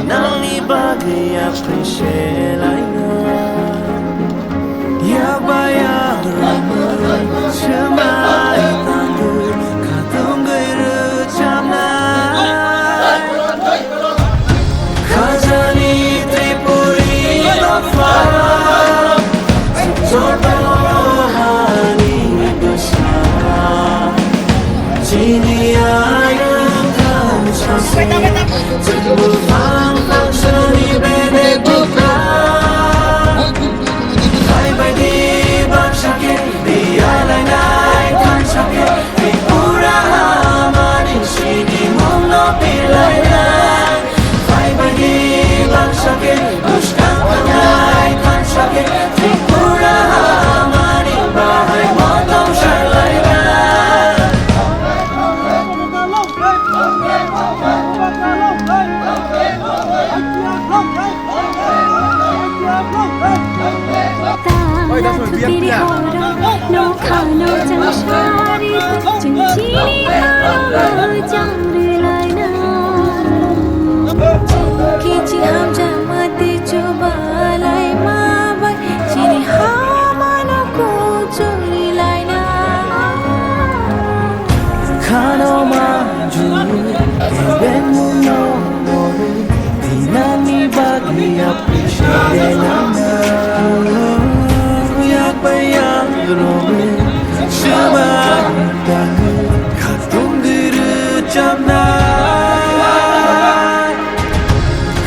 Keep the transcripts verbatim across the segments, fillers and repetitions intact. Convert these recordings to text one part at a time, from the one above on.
Nongni bagwi appreciate laina. Yakba yakrok swmai tangwi khatungwi rwchapnai. Khajani Tripuri dopha, joto hani bwsa. Chini ayang thansani, chwngbo phang thansani bedek bupra. Phaibaidi baksa khe biyalai nai thansa khe, Tripura hamani sinimungno pilai nai. Phaibaidi baksa khe bwskang thangnai thansa khe, Tripura hamani bahai motong salai nai. Khano manju, keben muno, dinani bagwi appreciate nana. Yak bayang robe, shaba tangi, khatung diru chamna.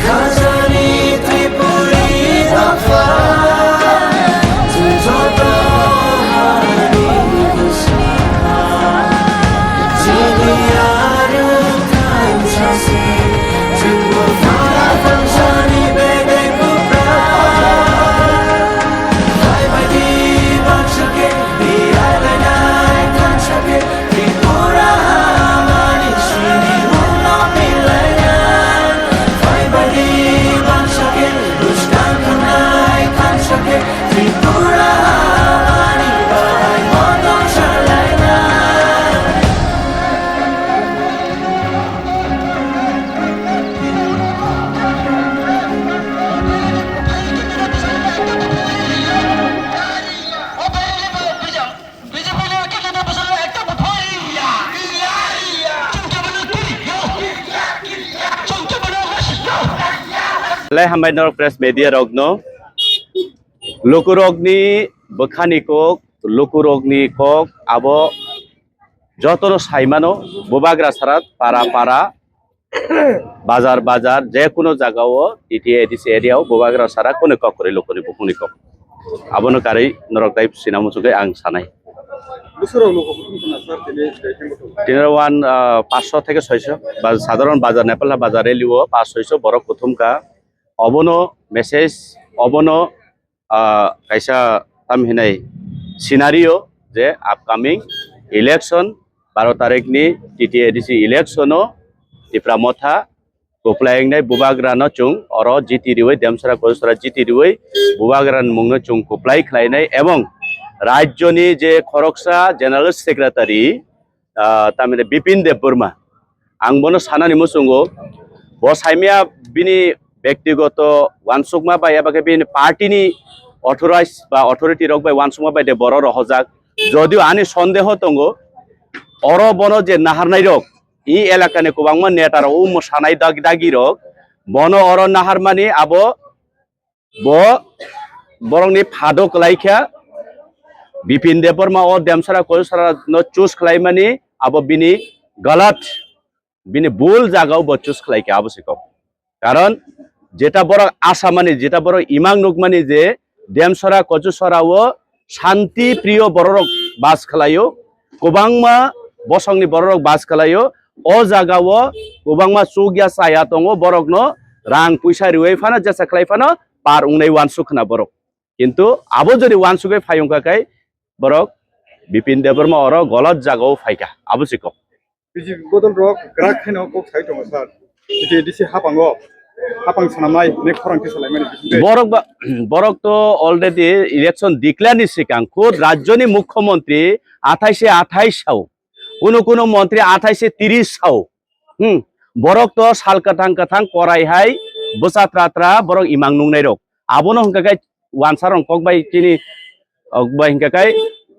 Khajani Tripuri dopha, joto hani bwsa. Chini ayang thansani, chwngbo phang thansani bedek bupra. Phaibaidi baksa khe biyalai nai thansa khe, Tripura hamani sinimungno pilai nai. Phaibaidi baksa khe bwskang thangnai thansa khe, Tripura hamani bahai motong salai nai. Belai hambai norok press media rokno. Lukurokni bwkhani kok, lukurokni kok abo jotono saimano, bubagra sara para para, bazar bazar, je kuno jagao T T A D C area o bubagra sara koni kok kwrwi lukuni bukhukni kok. Abono karwi norok tai sina muchungwi ang sanai. Bwswrok luku kuthum khna sir tini tei khe muchung. Tini one, ah, paanch sho theke soi sho, ba-, sadharon bazar, Nepal bazar rally o paanch soi sho borok kuthum kha. Obono message, obono ah, kaisa tam hinai scenario je upcoming election baro tarikni T T A D C election o Tipra Motha kwplai wngnai bubagrano chwng oro jiti riwi Demsara Kojusara jiti riwi bubagrani mungno chwng kwplai khlainai ebong rajyoni je khoroksa General Secretary ah, tamni Bipin Debbarma. Ang bono sanani muchungo, bo saimya bini bektigoto wansukma bai eba khe bini party ni authorized ba authority rok bai wansukma bai de borok rohorjak. Jodio ani sondeho tongo, oro bono je naharnai rok, i elakani kwbangma neta rok, o mwsanai dag-, dagi rok, bono oro naharmani abo Bo borokni phado kwlai kha, Bipin Debbarma o Demsara Kojusara no choose khlaimani abo bini galat, bini bul jagao bo choose khlai kha, abo se kok. Karon jeta borok asamani, jeta borok imang nukmani je Demsara Kojusara o shanti priyo bororok bas khlaio, kwbangma bosongni bororok bas khlaio, o jagao kwbangma chukya chaya tongo, borokno rang puisa riwi phano jesa khlai phano par wngnai wansuk khna borok. Kintu abo jodi wansugwi phai wngkha khe borok Bipin Debbarma oro golot jagao phaikha, abo se kok. B J P bodol rok kwrak khaino kok sai tongo sir. T T A D C hapango, hapang sanamnai ne khorang tisa laimani bisingtwi. Borok ba, borok to already election declare ni sikang khud rajyoni mukhyamantri athai se athai sao. Kuno kuno montri athai se tiris sao. Hmm. Borok to sal kwthang kwthang korai hai bwsa tra tra borok imang nungnai rok. Abono hwnkha khe wansa rok kok bai chini, ok bai hwnkha khe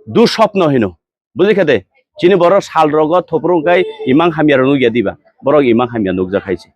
dusopno hino. Bujikha de? Chini borok sal rogo thopro kai imang hamya rok nukya diba? Borok imang hamya nukjak hai se.